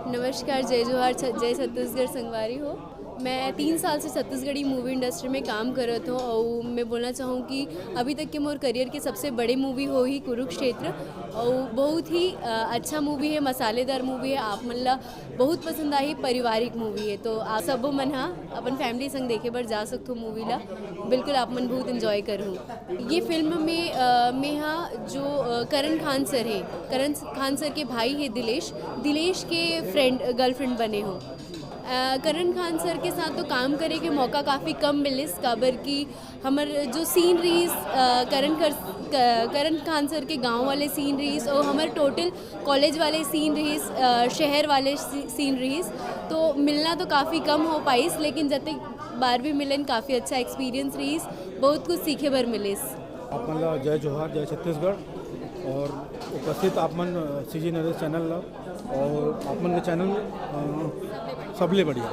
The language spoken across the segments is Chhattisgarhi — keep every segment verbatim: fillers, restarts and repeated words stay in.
नमस्कार, जय जोहार, छ-, जय छत्तीसगढ़ संगवारी हो। मैं तीन साल से छत्तीसगढ़ी मूवी इंडस्ट्री में काम करत हूँ और मैं बोलना चाहूँ कि अभी तक के मोर करियर के सबसे बड़े मूवी हो ही कुरुक्षेत्र। और बहुत ही अ, अच्छा मूवी है, मसालेदार मूवी है, आप मन ला बहुत पसंद आही। पारिवारिक मूवी है, तो आप सबो मन हा अपन फैमिली संग देखे बर जा सकथो मूवी ला। बिल्कुल आप मन बहुत एंजॉय करहू। ये फिल्म में अ, मेहा जो अ, करण खान सर है, करण खान सर के भाई है दिलेश, दिलेश के फ्रेंड, गर्लफ्रेंड बने हो। अ, करण खान सर के साथ तो काम करे के मौका काफ़ी कम मिलिस, काबर कि हमर जो सीन रहिस अ, करण कर क-, करण खान सर के गांव वाले सीन रहिस और हमर टोटल कॉलेज वाले सीन रहिस, अ, शहर वाले सी-, सीन रहिस, तो मिलना तो काफ़ी कम हो पाइस, लेकिन जते बार भी मिलन काफ़ी अच्छा एक्सपीरियंस रहिस, बहुत कुछ सीखे बर मिलिस। आप मन ला जय जोहार, जय छत्तीसगढ़ और उपस्थित आप मन सीजी नरेश चैनल ला और आप मन के चैनल अ, सबले बढ़िया।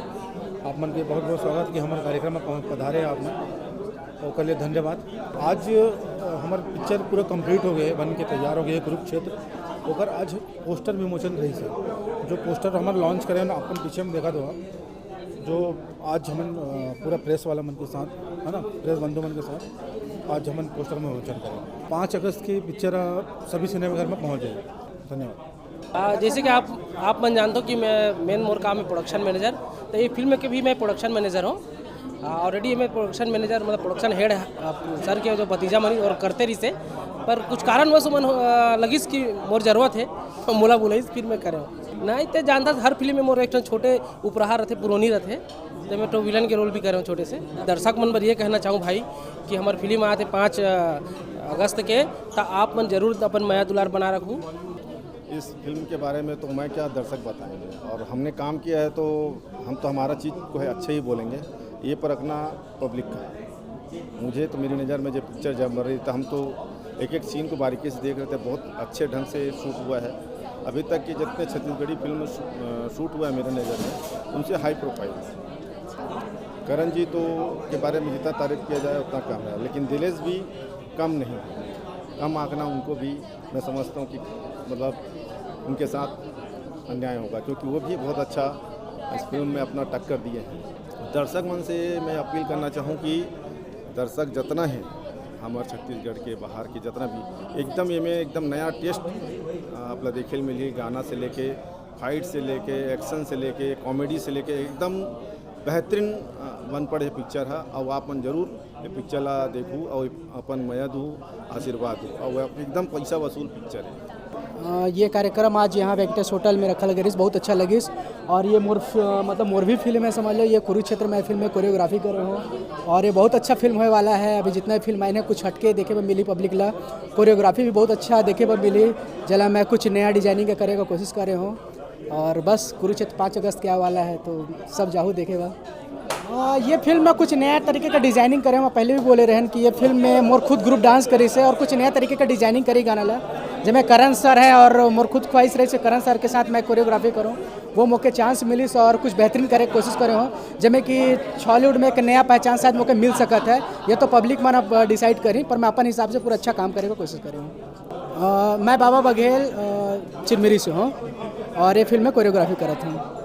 आप मन के बहुत बहुत स्वागत कि हमारे कार्यक्रम में पहुँच पधारे आप मन, ओकर लिए धन्यवाद। आज अ, हमार पिक्चर पूरा कंप्लीट हो गए, बन के तैयार हो गए कुरुक्षेत्र, ओकर आज पोस्टर विमोचन रहिस हे। जो पोस्टर हमार लॉन्च करे ना, अपन पीछे में देखा दो आप, जो आज हमन अ, पूरा प्रेस वाला मन के साथ, है ना, प्रेस बंधु मन के साथ आज हमन पोस्टर में विमोचन करें। पाँच अगस्त की पिक्चर अ, सभी सिनेमाघर में पहुंच जाएगी। धन्यवाद। आ, जैसे कि आप आप मन जानते हो कि मैं मेन मोर काम है प्रोडक्शन मैनेजर, तो ये फिल्म के भी मैं प्रोडक्शन मैनेजर हूँ। ऑलरेडी मैं प्रोडक्शन मैनेजर, मतलब प्रोडक्शन हेड सर के जो भतीजा मनी और करते रहिसे, पर कुछ कारणवश मन आ, लगिस कि मोर जरूरत है, तो मोला बुलाइस, फिर मैं करे हूँ। नहीं तो जानता, हर फिल्म में मोर एक ठन छोटे उपराहा रहते, पुरोनी रहते, तो मैं तो विलन के रोल भी करे हूँ छोटे से। दर्शक मन बर ये कहना चाहूँ भाई कि हमार फिल्म आते पाँच अगस्त के, तो आप मन जरूर अपन मया दुलार बना रखू। इस फिल्म के बारे में तो मैं क्या, दर्शक बताएंगे, और हमने काम किया है तो हम तो हमारा चीज़ को है अच्छा ही बोलेंगे। ये परखना पब्लिक का है। मुझे तो, मेरी नज़र में जो पिक्चर जब बन रही, तो हम तो एक एक सीन को बारीकी से देख रहे थे। बहुत अच्छे ढंग से शूट हुआ है। अभी तक के जितने छत्तीसगढ़ी फिल्म शू- अ, शूट हुआ है मेरी नज़र में, उनसे हाई प्रोफाइल। करण जी तो के बारे में जितना तारीफ किया जाए उतना कम है, लेकिन दिलेश भी कम नहीं, कम आंकना उनको भी मैं समझता हूँ कि मतलब उनके साथ अन्याय होगा, क्योंकि वो भी बहुत अच्छा इस फिल्म में अपना टक्कर दिए हैं। दर्शक मन से मैं अपील करना चाहूँ कि दर्शक जितना है हमारे छत्तीसगढ़ के बाहर के जितना भी, एकदम ये में एकदम नया टेस्ट आप ला देखे मिली। गाना से लेके, फाइट से लेके, एक्शन से लेके, कॉमेडी से लेके एकदम बेहतरीन अ, बन पड़े पिक्चर है। और आप मन जरूर ये पिक्चर ला देखू और अपन मया दू, आशीर्वाद दू। और वो एकदम पैसा वसूल पिक्चर है। अ, ये कार्यक्रम आज यहाँ वेंकटेश होटल में रखल गइस, बहुत अच्छा लगिस। और ये मोर फि- मतलब मोर भी फिल्म है, समझ लो, ये कुरुक्षेत्र महफिल में कोरियोग्राफी करे हो और ये बहुत अच्छा फिल्म होए वाला है। अभी जितना भी फिल्म आए हैं, कुछ हटके देखे में मिली पब्लिक ला। कोरियोग्राफी भी बहुत अच्छा देखे में मिली, जला मैं कुछ नया डिजाइनिंग का करे का कोशिश करे हूँ। और बस कुरुक्षेत्र पाँच अगस्त के आए वाला है, तो सब जाहू देखे बा। आ, ये फिल्म में कुछ नया तरीके का डिजाइनिंग करे, मैं पहले भी बोले रहन कि ये फिल्म में मोर खुद ग्रुप डांस करी से और कुछ नया तरीके का डिजाइनिंग करी गाना ला, जेमे करण सर है और मोर खुद ख्वाहिश रही से करण सर के साथ मैं कोरियोग्राफी करूँ। वो मोके चांस मिली से और कुछ बेहतरीन करे के कोशिश करे हो, जेमे कि छॉलीवुड में एक नया पहचान शायद मोके मिल सकत है। ये तो पब्लिक मन अब डिसाइड करी, पर मैं अपन हिसाब से पूरा अच्छा काम करे के कोशिश करे हूँ। अ, मैं बाबा बघेल, अ, चिरमिरी से हूँ और ये फिल्म में कोरियोग्राफी करत हूँ।